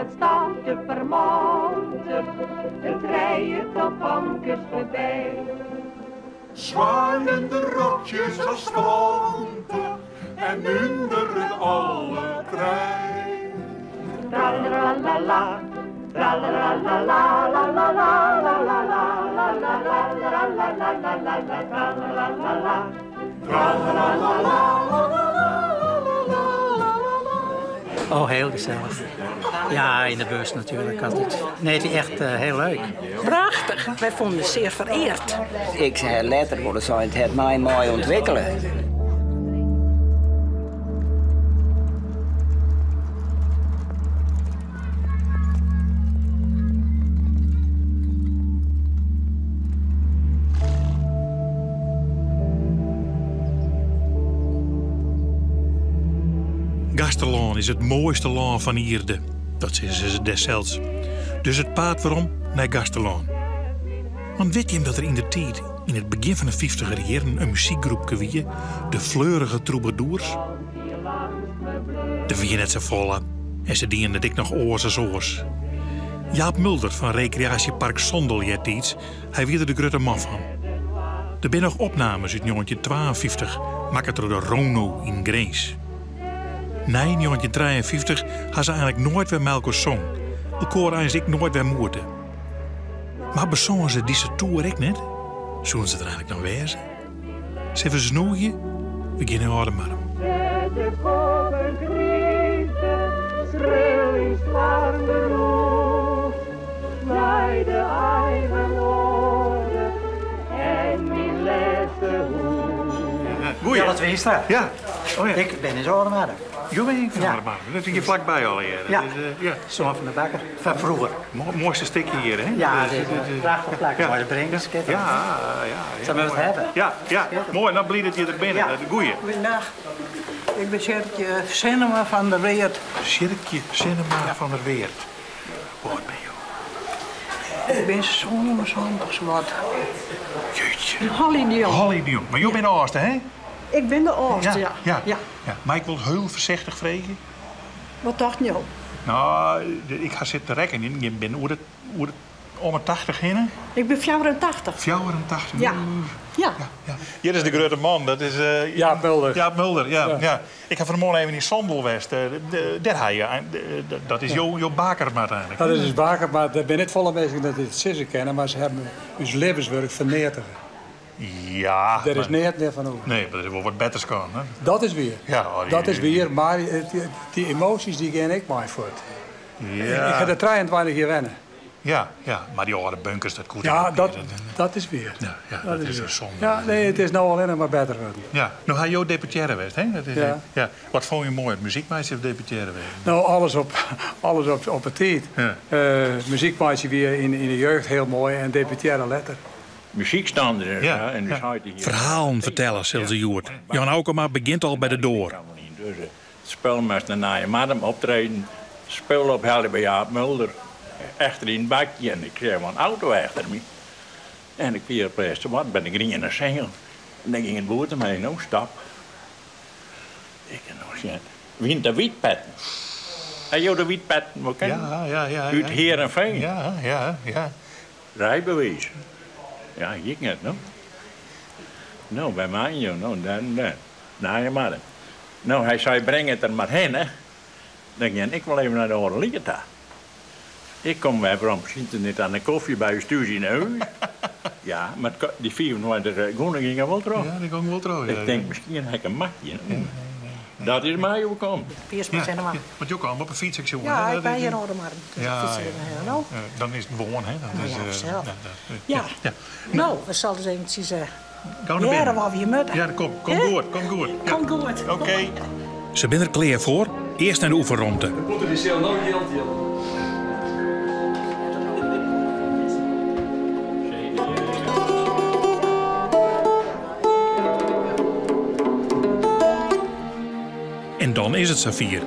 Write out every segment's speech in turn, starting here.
dat stoute vermonter, het trijetal famkes voorbij. Zwaaiende rokjes als 20 en minderen alle trein. Tralalala, tralalala, la la la la la la la la la la la la la la tralalala. Tralalala. Oh, heel gezellig. Ja, in de bus natuurlijk altijd. Nee, het is echt heel leuk. Prachtig. Wij vonden het zeer vereerd. Ik zei letterlijk, het het mij mooi ontwikkelen. Gaasterlân is it moaiste lân fan ierde. Dat sizze se dêr sels. Dus it paad werom nei Gaasterlân. Want wit jim dat der yndertiid, yn it begjin fan de fyftiger jierren, in muzykgroepke wie, de Fleurige Troubadours? Der wie net safolle en se dienen it ek noch oars as oars. Jaap Mulder fan rekreaasjepark Sondel eartiids, hy wie der de grutte man fan. Der binne noch opnames út 1952, makke troch de Rono yn Grins. Nei 1953 ha se eigenlik noait wer mei elkoar song, elkoar eins ek noait wer moete. Mar besongen se dizze toer ek net? Soene se der eigenlik noch wêze? Sille we se noegje? We gean nei Aldemardum. De koppen krinkte, schril in stoarm Nei de eigen oarde en myn lêste hûs. Goeie. Ja, dat wist ik. Ja. Oh, ja. Ik bin yn Aldemardum. Jo binne ek fan Ja. Aldemardum. Dat is hjir flakby allegearre. Ja. Dus, ja. Soan fan de bakker, fan froeger. Moaiste stikje hjir, hè? Ja, Dus, dit is een prachtig plak. Ja. Moai de bring, skitterend. Ja, ja, ja. Sille we it hawwe? Ja, ja. Moai, no bliid dat je der binne. Ja. Dat is goeie. Goeienacht. Ik ben Sjerkje Sinnema van der Weert. Sjerkje Sinnema van der Weert. Hoe âld binne jo? Ik ben 77 wat. Jeetje. Holly de Jong. Holly de Jong. Mar jo binne de âldste, hè? Ik bin de âldste, ja. Ja. Ja. Mar ik wol hiel foarsichtich freegje. Wat tocht jo? No, ik ha sitten te rekkenjen. Je binne oer de om de 80 hinne. Ik bin 84. 84? Ja. Ja. Ja, ja. Hjir is de grutte man, dat is Jaap Mulder. Jaap Mulder, ja, Ja. ja. Ik ha fan 'e moarn even yn Sondel west. Dêr ha je, dat is jo bakermat eigenlik. Dat is ús bakermat. Der binne net folle minsken dat dit sizze kinne, mar se hawwe ús libbenswurk ferneatige. Ja, Der is mar neat mear fan oer. Nee, mar der is wol wat betters kaam, hè? Dat is wier. Ja, oh, Dat is wier, mar dy emoasjes dy gean ek mei fuort. Ja. Ik ha der 23 jier wenne. Ja, ja, mar dy âlde bunkers, dat koe Ja, toch net mear. dat is wier. Ja, ja, Dat dat is is wier. in zonde. Ja, nee, it is no allinnich mar better wurden. Ja, no ha jo deputearre west, hè? Dat is, Ja. ja. Wat fûn je moai, it muzykmeitsjen of deputearre wêze? No, alles op 'e tiid. Ja. Muzykmeitsjen wie yn de jeugd hiel moai en deputearre letter. Muzykstander, Ja, ja, en dus ja. heit hier. Ferhalen fertelle sil se hjoed. Jan Aukema begjint al by de doar. Dus het spul moast naar Nijemardum optreden. Spul ophelle by Jaap Mulder. Achter yn it bakje en ik kreeg wel een auto achter my. En ik wie op de wat by de Griene Singel. En dan ging it boer mei, no stap. Ik kan nog zien. Wien de wietpetten. Ha jo de wietpetten wol kennen? Ja, ja, ja, Ut ja. Heerenveen. Ja, ja, ja. Rijbewijs. Ja, ik net, no. No, by my, joh, no, dan, dan. Nijemardum. No, hy sei, breng it der mar hinne, hè. Dan ging ik wol even nei de Orlike ta. Ik kom wer werom, siet er net oan de kofje by ús thús yn 'e hûs. Ja, mar dy 25 gûne gyngen wol troch. Ja, dy gongen wol troch, ja, Ik tink, ja. miskien ha ik in makje. Dat is my oerkommen. Piers mar Ja, Sinnema. ja, want jo kamen op 'e fyts, ik sjoen, Ja, hè? ik Dat ben is hjir in Aldemardum. Dus Ja, ik fyts ja. hjir hinne, no. Ja, dan is it gewoan, hè? Dat Nou is, ja, zelf. ja, dat, Ja. ja. No, we sille ris eventsjes, Gau nei hearre binnen. wat we hjir moatte. Ja, kom, kom Hè? goed, kom goed. Ja. Kom goed. Oké. Se binne der klear foar. Earst nei de oefenromte. We moeten die cel nou geld jillen. En dan is it safier.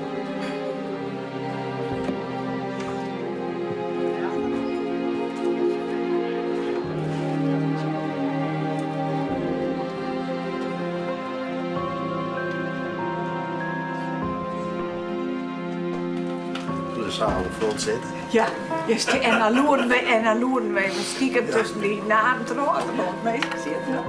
hiele zaal vol zitten. Ja, just, en dan loeren we, en dan loeren we even stiekem tussen die namen troch, want minsken sitte.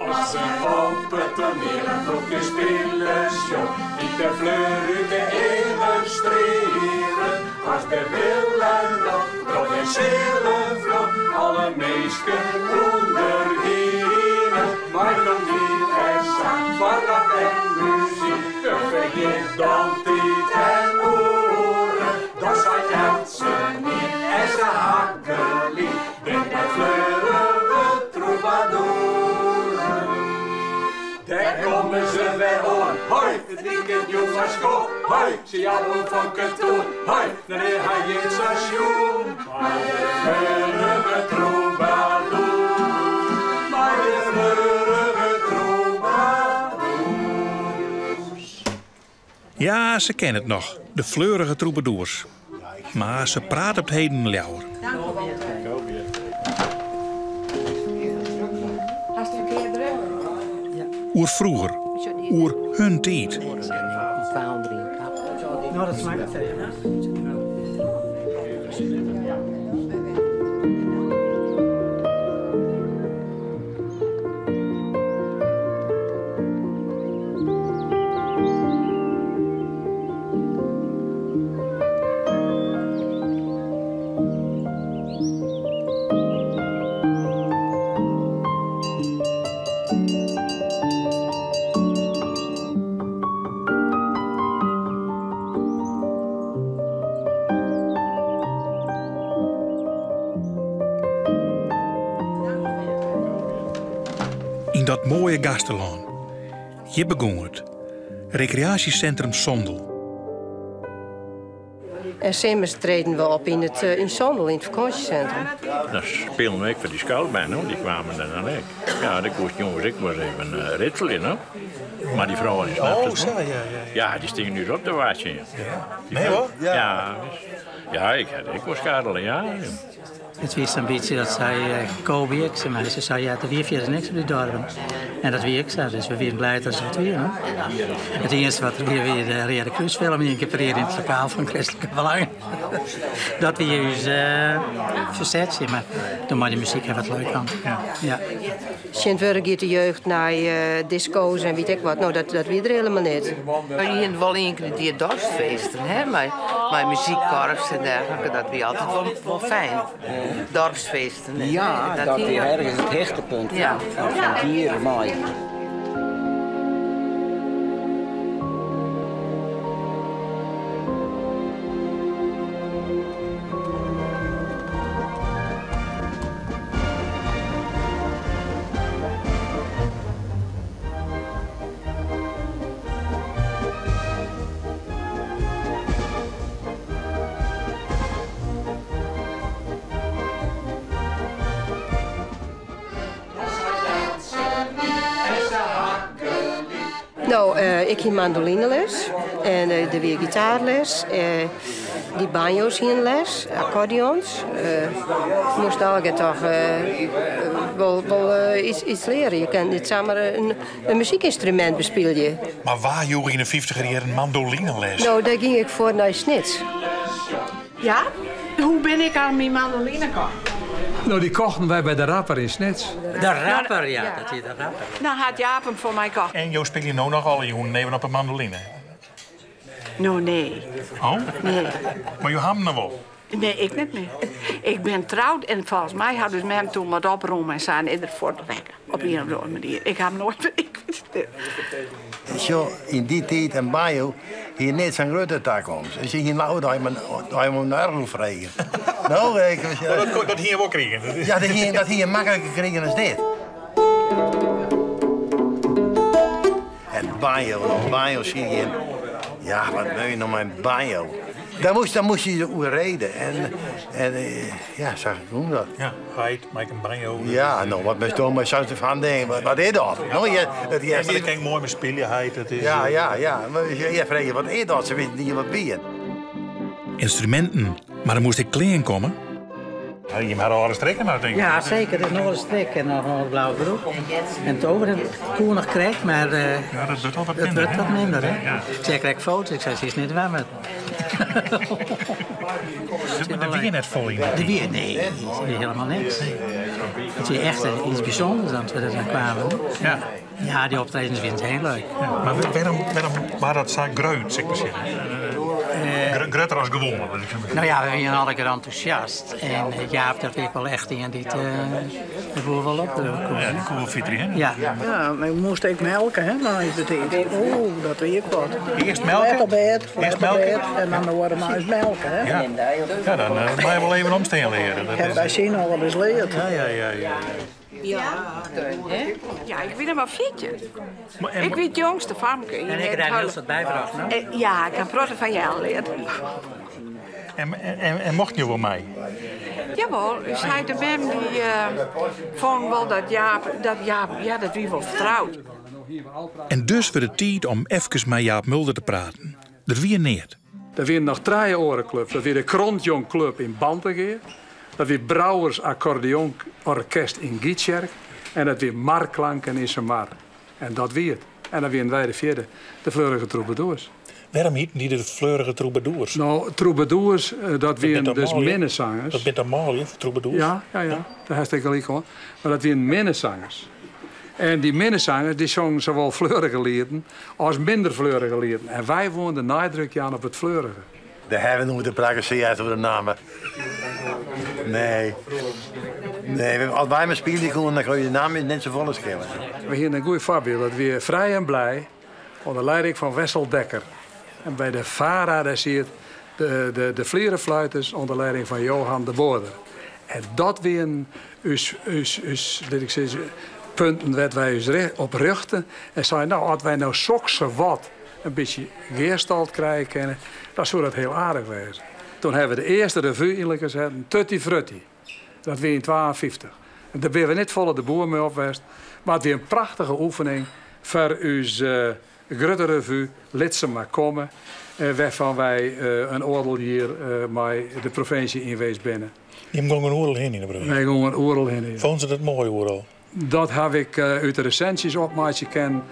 As we op it toaniel in blokje spile sjong, dy't de fleur út de eagen striele. As de wille noch troch de sille vloch, alle minsken ûndergiene. Mei toaniel en sang, foardracht en muzyk, ferjit dan tiid en oere. Dan sei eltsenien en se ha gelyk, binne de fleurige trûbadoeren. Dêr komme se wer oan, hoi, it liket jûn mar skoan, hoi, se jouwe fan katoen, hoi, noch nea ha jim sa sjoen. Mei de fleurige trûbadoer, mei de fleurige trûbadoers. Ja, se ken it noch, de fleurige trûbadoers. Mar se praat op 't heden leaver. Oer froeger, oer hun tiid. Yn dat moaie Gasterlân. Hjir begûn it. Rekreaasjesintrum Sondel. En simmers treden we op yn it yn Sondel, yn it fakânsjesintrum. Dan spilen we ek foar dy skoutbern, no. Dy kwamen der dan ek. Ja, dêr koest jonges ek wolris even ritselje, no. Mar dy froulju snapten it Oh, sa, wol. ja, ja, ja. Ja, dy stienen ús op te wachtsjen, ja. Nee, hoor? Ja, ja, ik ha ek wol skarrele, ja. It wie sa'n bytsje dat sei Coby ek tsjin my. Se sei, ja, der wie fierders niks op dy dorpen. En dat wie ek sa, dus we wienen bliid dat se wat wie. It iennichste wat der wie, wie de Reade Krúsfilm ien kear per jier yn it lokaal fan Kristlike Belangen. Dat wie ús fersetsje, mar doe mei dy muzyk ha we it leuk hân. Ja. Tsjintwurdich giet de jeugd nei disko's en wit ik wat. No, dat wie der helemaal net. We hienen wol ien kear dy dorpsfeesten, hè, mei muzykkorps en dergelike. Dat wie altyd wol fijn. Dorpsfeesten. Ja, dat wie ergens it hichtepunt fan dieren mei. No, ik hie mandolineles en der wie gitaarles. Dy banjo's hienen les, akkordeons. Moast allegear toch wol iets leare. Je kinne net samar in muzykynstrumint bespylje. Mar wa joech yn de fyftiger jierren mandolineles? No, dêr gyng ik foar nei Snits. Ja, hoe bin ik oan myn mandoline kaam? No, dy kochten wy by de Rapper yn Snits. De Rapper, ja, dat wie de Rapper. No hat Jaap him foar my kocht. En jo spylje no noch alle jûnen even op 'e mandoline? No, nee. Oh? Nee. Mar jo ha him noch wol? Nee, ik net mear. Ik bin troud en folgens my hat ús mem toen wat opromme en sa en is er fuortrekke. Op ien of oare manier. Ik ha him noait mear. Ik wit it net. Sjoch, yn dy tiid in banjo hie net sa'n grutte takomst. Se hiene leaver dat je him in oargel fregen. No, ik, Dat, dat hie je wol krigen? Ja, dat hie je makliker krigen as dit. En banjo, no banjo sykjen. Ja, wat moat je no mei in banjo? Daar moast je oer rede. En ja, sa gong dat. Ja, heit, mei ik in banjo? Ja, no, wat moatst do mei sa'n fan ding? Wat is dat? No, je, it Ja, mar dêr kin ik moai mei spylje, heit. Dat is, Ja, ja, ja. Mar je freegje, wat is dat? Se wisten net wat wie. Ynstruminten, mar der moast ek klean komme. Jim ha âlde strikken noch, tink ik. Ja, seker. It is in âlde strik en noch in âlde blauwe broek. En it overhemd koe noch krekt, mar Ja, dat wurdt al wat it minder. wurdt wat minder, hè? Ja. Ik seach krekt foto's, ik sei, se is net waar, mar Der wie net folle yn. Der wie, nee, der wie hielendal niks. It wie echt iets bysûnders dat we der dan kwamen. Ja. Ja, dy optredens wiene hiel leuk. Ja, mar wêrom, wêrom waard dat sa grut, sil ik mar sizze? Grutter as gewoan? No ja, we wiene allegear entûsjast. En Jaap, dat wie ek wol echt ien dy't de boel wol opdriuwe koe. Ja, dy koe wol fiterje, hè? Ja. Ja, ik moast ek melke, hè, nei de tiid. Oeh, dat wie ek wat. Earst melke? Let op bêd, let op melke? bêd en dan de oare moarns melke, hè. Ja, ja dan moatte je wol even omstean leare. Dat Heb is, by syn al wolris leard. ja, ja, ja, ja. Ja, ik wie noch mar 14. Ik wie it jongste famke. En ik ha dêr in hiel soad bybrocht, no? Ja, ik ha in protte fan Jelle leard. En, en, en mochten jo wol mei? Jawol, ús heit en mem dy fûnen wol dat Jaap, dat Jaap, ja, dat wie wol fertroud. En dus wurdt it tiid om efkes mei Jaap Mulder te praten. Der wie neat. Der wiene noch trije oare klups. Dat wie de Krontjong Club yn Bantegea, dat wie Brouwers Accordeonorkest yn Gytsjerk en dat wie Marklanken yn Simar. En dat wie it. En dan wiene wy de fjirde, de Fleurige Troubadours. Wêrom hieten dy de Fleurige Troubadours? No, troubadours, dat wiene binne toch dus manlju? minnesangers. Dat binne toch manlju, troubadours? Ja, ja, ja, dêr hast ek gelyk oan. Mar dat wiene minnesangers. En dy minnesangers dy songen sawol fleurige lieten as minder fleurige lieten. En wy woene de neidruk jaan op it fleurige. Dêr hawwe we noait te prakkesearre oer de namme. Nee. Nee, as wy mar spylje koene, dan koe je de namme net safolle skele. We hiene in goed foarbyld, dat wie Vrij en Blij ûnder lieding fan Wessel Dekker. En by de VARA dêr siet de, de, de Flierefluiters ûnder lieding fan Johan de Boorder. En dat wienen ús, ús, ús, lit ik sizze, punten wêr't wy ús op rjochten. En seinen, no, as wy no soksawat in bytsje gearstald krije kinne, dan soe dat hiel aardich wêze. Toen hawwe we de earste revu yn elkoar setten, Tutti Frutti. Dat wie yn 52. En dêr binne we net folle de boer mei op west, mar it wie in prachtige oefening foar ús grutte revu Lit se mar komme, wêrfan wy in oardel jier mei de provinsje yn west binne. Jim gongen oeral hinne yn de provinsje? Wy gongen oeral hinne, ja. Fûnen se dat moai oeral? Dat haw ik út de resinsjes opmeitsje kinnen,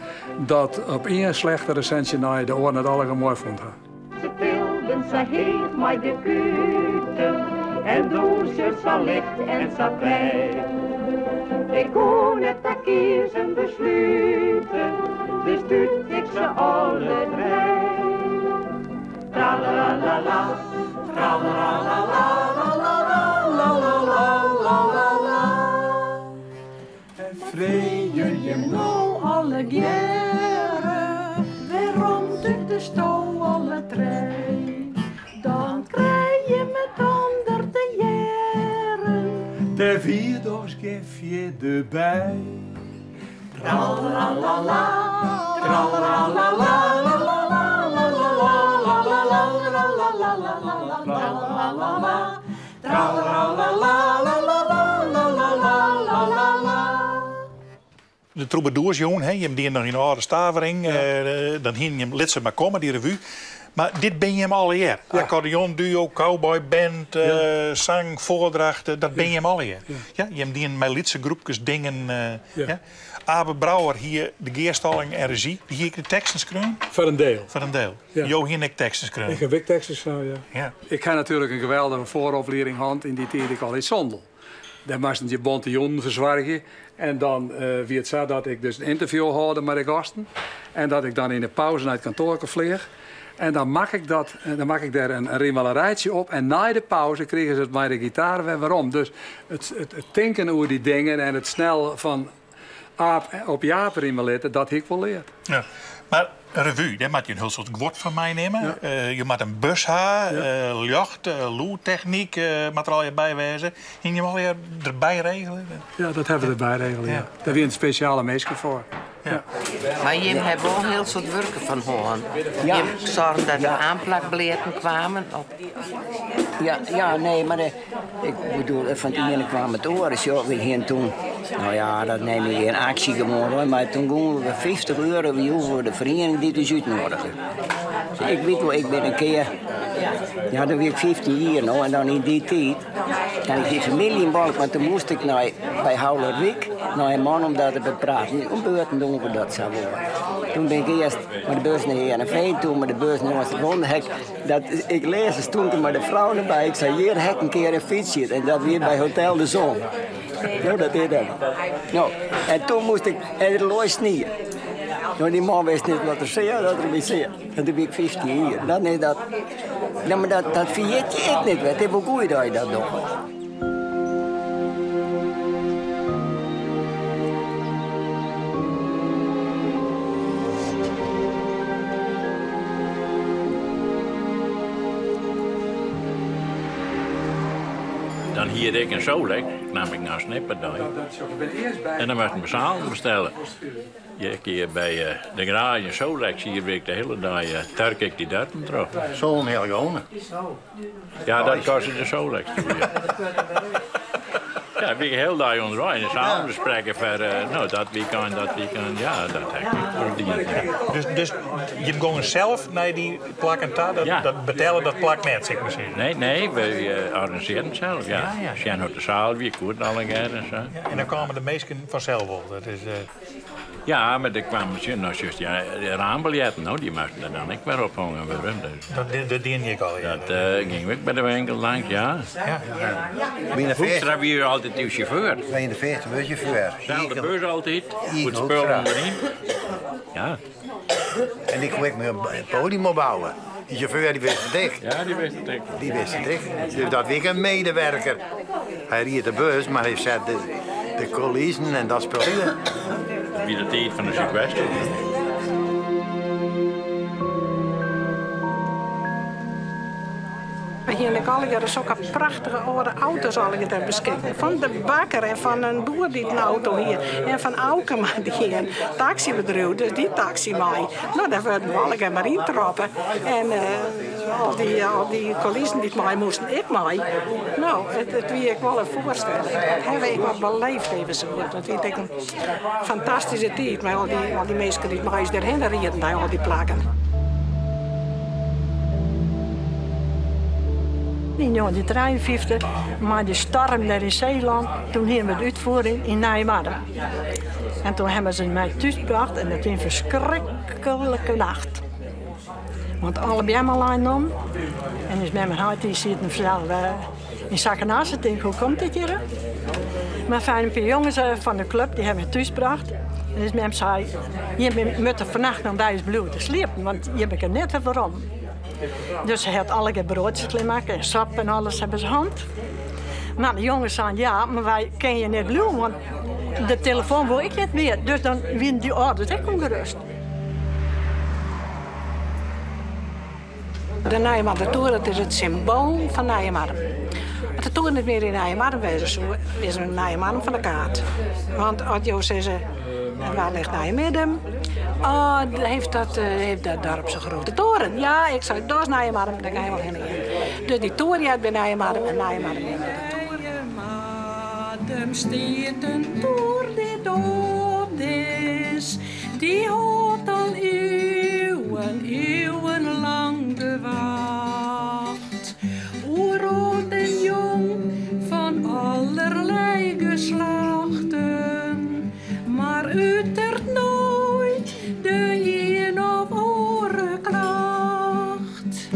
dat op ien slechte resinsje nei de oaren it allegear moai fûn ha. Se tilden sa heech mei de kuten en doe sa licht en sa frij. Ik koe net ta kiezen beslute, dus tút ik se alle drij. Tralalala, tralalala, la En freegje jim No allegearre, wêrom't ik de sto alle trij? Dan krij je it ander te hearren. Der wie dochs gjin fjirde by. Tralalala, tralalala, tralalala, tralalala, tralalala. De troubadours, jong, hè, jim dienen noch yn de âlde stavering. Dan hienen jim Lit se mar komme, dy revu. Mar dit binne jim allegear. Accordeon duo, cowboyband, sang, foardracht, dat binne jim allegear. Ja, jim dienen mei lytse groepkes dingen. Ja. Abe Brouwer hie de gearstalling en rezjy. Dy hie ek de teksten skreaun? Foar in diel. Foar in diel. Ja. Jo hiene ek teksten skreaun? Ik haw ek teksten skreaun, ja. Ik ha natuerlik in geweldige foaroplieding hân yn dy tiid ek al yn Sondel. Dêr moasten je bonte jûnen fersoargje. En dan wie it sa dat ik dus in ynterview hâlde mei de gasten. En dat ik dan yn de pauze nei it kantoarke fleach. En dan makke ik, dat, dan makke ik dêr in rimelerijtsje op. En nei de pauze krigen se it mei de gitaar wer werom. Dus it tinken oer dy dingen en it snel fan aap op Jaap rime litte, dat hie ik wol leard. Ja. Mar in revu, dêr moatte je in hiel soad guod foar meinimme. Je moatte in bus ha, ljocht, lûdtechnyk moat der allegear by wêze. Hiene jim allegear derby regele? Ja, dat hawwe we derby regele, ja. Dêr wiene spesjale minsken foar. Ja. Mar jim hawwe wol in hiel soad wurk derfan hân. Ja. Jim soargen dat der oanplakbiljetten kwamen. Op. Ja, ja, nee, mar de, ik bedoel, fan it iene kwam it oare. Sjoch, we hiene toen, no ja, dat neam ik gjin aksje gewoan hoor, mar toen gongen we 50 euro, we joegen de feriening dy't ús útnoadige. Ik wit wol, ik bin in kear. Ja, doe wie ik 15 jier no en dan yn dy tiid, dan ik hie famylje yn Balk, want toen moast ik nei, by Haulerwyk nei in man om dat te bepraten. Om beurten doen we dat sa wol. Toen bin ik earst mei de bus nei Hearrenfean, toen mei de bus nei Osterwolde. Hek, dat, ik lês, stond er mei de frou derby. Ik sei, hjir ha ik in kear in fyts sit. En dat wie by Hotel de Zon. No, dat is dat. No, en toen moast ik, en it lei snie. No, dy man wist net wat er sei, dat er my sei. En toen wie ik 15 jier. Dan is dat, no, mar dat, dat ferjit je ek net wer. It is wol goed dat je dat dogge. Dan hierde ik in Solex, nam ik nou snipperdei. En dan moast ik zalen bestellen. Ja, ik hier by eh, de garage in Solex, hier ben ik de hiele dei, uh, turk ik dy datum troch. Zo'n heel Ja, dat kostte de Solex toen, ja. Ja, ben ik heel dei onderweg. En samen bespreken voor, nou, dat weekend, dat weekend, ja, dat heb ik verdiend. Ja. Dus je gongen zelf nei dy plakken ta? Dat, Ja. dat betelle dat plak net, sil ik mar sizze. Nee, nee, we organiseren het zelf, ja. Sjen hoe't de zaal wie, goed allegear en sa. Ja, en dan kamen de minsken fansels wol. Dat is, Ja, mar der kwamen ze, nou, just, ja, de raambiljetten, no, dy moasten der dan ek wer ophongen wurde. Dus. Dat, dat diene je ek al, ja. Dat ging ek by de winkel langs, ja. Ja. Hoekstra wie altyd uw chauffeur. Wie de feeste buschauffeur. Zelfde bus altyd, goed spul erin. Ja. En ik kon ik me een podium opbouwen. Die chauffeur die wist het echt. Ja, die wist het echt. Die wist het echt. Dus dat was een medewerker. Hij reed de bus, maar hij zet de coulissen en dat spul. Wie de tijd van de Zuidwest. We hiene ek allegearre sokke prachtige âlde auto's allegear ter beskikking. Fan de bakker en fan in boer dy't in auto hie. En fan Aukema, dy hie in taksybedriuw, dus dy taksy mei. No, dêr wurden we allegear mar yntroppe. En al dy, al dy coulissen dy't mei moasten, ek mei. No, it, it wie ek wol in foarstelling. Dat hawwe we ek wat beleefd even sa goed. Dat wie ek in fantastyske tiid mei al dy, al dy minsken dy't mei ús dêrhinne rieden nei al dy plakken. Yn 1953, mei de stoarm dêr yn Seelân, toen hiene we de útfiering yn Nijemardum. En toen hawwe se my thúsbrocht en dat wie in ferskriklike nacht. Want alle beammen leinen om. En ús mem en heit dy sieten sels yn sak en as. Ik tink, hoe komt dit hjir? Mar fijn, in pear jonges fan de klup dy hawwe my thúsbrocht. En ús mem sei, jim moatte fannacht noch by ús bliuwe te sliepen, want jim kinne net wer werom. Dus se hat allegear broadsjes klearmakke en sop en alles hawwe se hân. Mar de jonges seinen, ja, mar wy kinne hjir net bliuwe, want de telefoan wol ek net mear. Dus dan wiene dy âlders ek ûngerêst. De Nijemardum Toer, dat is it symboal fan Nijemardum. As de toer net mear yn Nijemardum wêze soe, is Nijemardum fan de kaart. Want as jo sizze, waar ligt Nijemirdum? Oh, heeft dat, heeft dat dorp zo'n grote toren? Ja, ik zei, dat is Nijemardum, daar ga je wel heen. Dus die toer heart by Nijemardum en Nijemardum heart by de toer. Nijemardum stiet in toer dy't âld is. Dy hâldt al iuwen, iuwenlang de wacht. Oer âld en jong fan allerlei geslachten. Mar uteret noait de ien of oare klacht.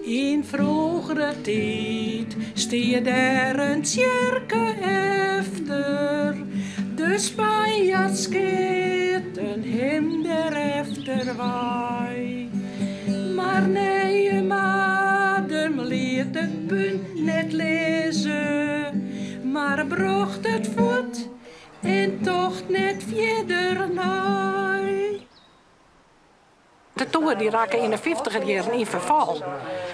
Yn froegere tiid stie dêr in tsjerke efter. De Spanjaards skeaten him der efterwei. Mar Nijemardum liet it pún net lizze, mar brocht it fuort en tocht net fierder nei. De toer dy rekke yn de fyftiger jierren yn ferfal.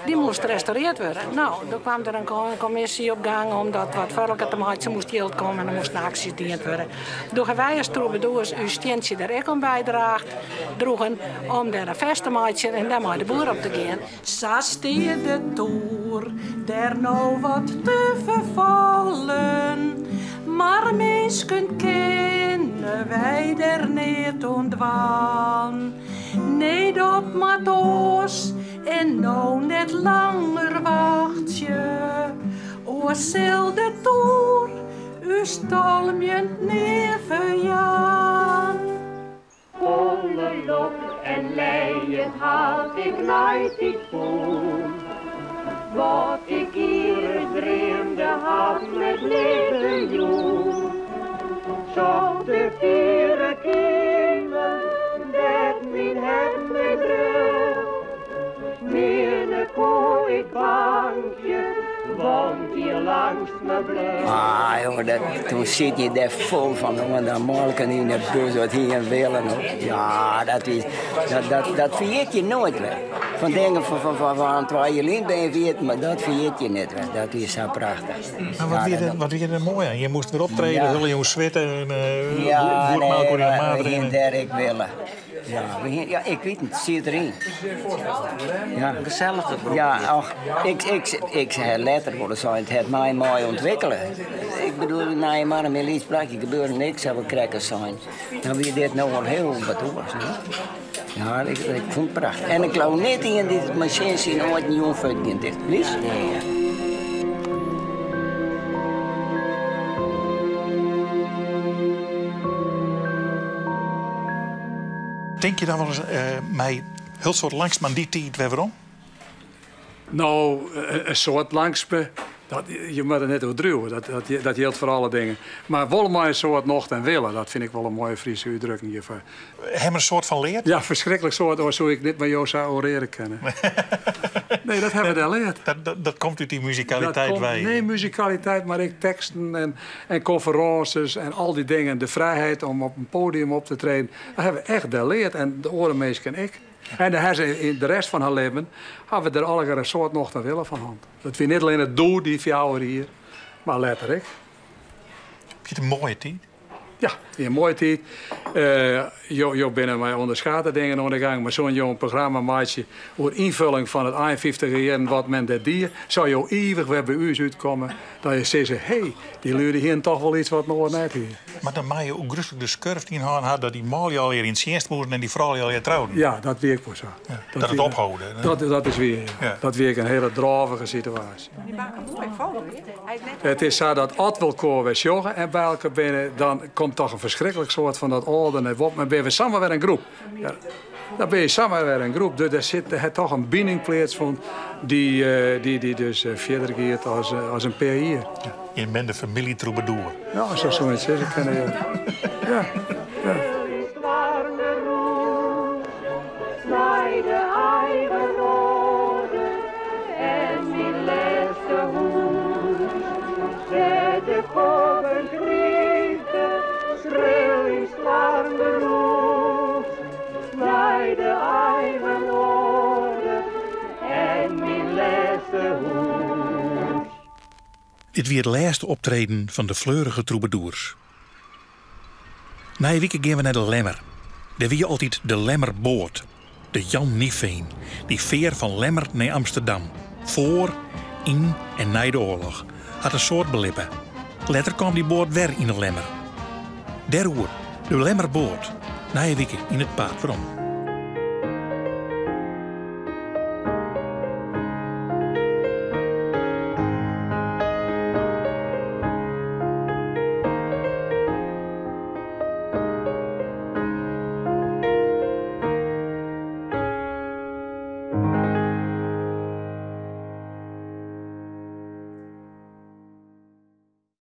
Dy moast restaurearre wurde. No, doe kaam der in kommisje op gang om dat wat foarliker te meitsjen. Der moast jild komme en der moasten aksjes dien wurde. Doe hawwe wy as troubadours ús stientsje der ek oan bydraacht, droegen om dêr in fest te meitsjen en dêr mei de boer op te gean. Sa stiet de toer der no wat te ferfallen, mar minsken kinne wy der neat oan dwaan. Nee, dat moat oars. En no net langer wachtsje, oars sil de toer ús talmjend nea ferjaan. Folle lok en lijen had ik neitiid fûn. Wat ik ienris dreamde hat my 't libben jûn. Socht de fiere kimen dêr't myn hert mei dreau. Nearne koe ik bankje, want dy langstme bleau. Ah, jonge, dat, toen zit je daar vol van. En dan molken in de bus wat hier en willen. Ja, dat, is, dat, dat, dat vergeet je nooit weer. Van dingen van, van, van, van 2 jaar geleden ben je vergeten, maar dat vergeet je niet weer. Dat is zo prachtig. Maar wat, Ja, wie er, wat wie er mooi aan? Je moest weer optreden, Ja. hele jongen zwitten en Ja, goed nee, melk in de we, maat we erin. gingen daar ik willen. Ja, we gingen- ja, ik weet het, het zit erin. Ja. Een gezellige groep. Ja, ach, ik zei letterlijk worden zo, het heeft mij mooi ontwikkelen. Ik bedoel, na je maar een milies plakje gebeurde niks, zou we crackers zijn. Dan wie dit nou al heel wat was. Hè? Ja, ik vond het prachtig. En ik geloof niet in dit machine zien ooit een jong verdient is. Lies? Denk je dan wel eens mij heel soort langs maar die tijd weer waarom? Nou, een soort langsme, dat, je moet het net overdrijven. Dat geldt voor alle dingen. Maar wel maar een soort nocht en willen, dat vind ik wel een mooie Friese uitdrukking hiervoor. Hem een soort van leert? Ja, verschrikkelijk soort, of zou ik dit met Josa oreren kennen. Nee, dat hebben we daar leerd. Dat komt uit die muzikaliteit Dat komt- wij. Nee, muzikaliteit, maar ik teksten en conferences en al die dingen. De vrijheid om op een podium op te treden. Dat hebben we echt daar leerd. En de orenmees ken ik. En de hersen in de rest van haar leven hebben we er alle een soort nog te willen van hand. Dat we niet alleen het doel die fjouwer hier, maar letterlijk. Heb je het een mooie tijd? Ja, een mooie tijd. Jo binnen mij onderschatten dingen onder de gang, maar zo'n jong programma maatje over invulling van het 51 jaar en wat men dat dier, zou jo eeuwig weer bij u uitkomen dat je zegt, hé, hey, die luren hier toch wel iets wat nog net hier. Maar dan maak je ook rustig de schurft in haar had dat die maal al hier in het dienst moesten en die vrouw al hier trouwden. Ja, dat werkt wel zo. Ja, dat het ophouden, hè? Dat is weer, ja. Ja. Dat werkt een hele dravige situatie. Die maken een mooie foto. Hij is net Het is zo dat als we elkaar weer joggen en bij elkaar binnen, dan komt toch een verschrikkelijk soort van dat oude en op. Maar ben we samen weer een groep. Ja, dan ben je samen weer een groep. Dus daar zit er toch een binding plaats van die dus verder gaat als een paar jaar. Ja. Je bent de familie troubadour. Ja, zo zoiets is het. Ja. Ja. Ja. Dit weer het laatste optreden van de fleurige troubadours. Na een week gaan we naar de Lemmer. Daar wie je altijd de Lemmerboot. De Jan Nieveen, die veer van Lemmer naar Amsterdam. Voor, in en na de oorlog. Had een soort belippen. Later kwam die boot weer in de Lemmer. Deroer, de Lemmerboot. Na een week in het paard waarom.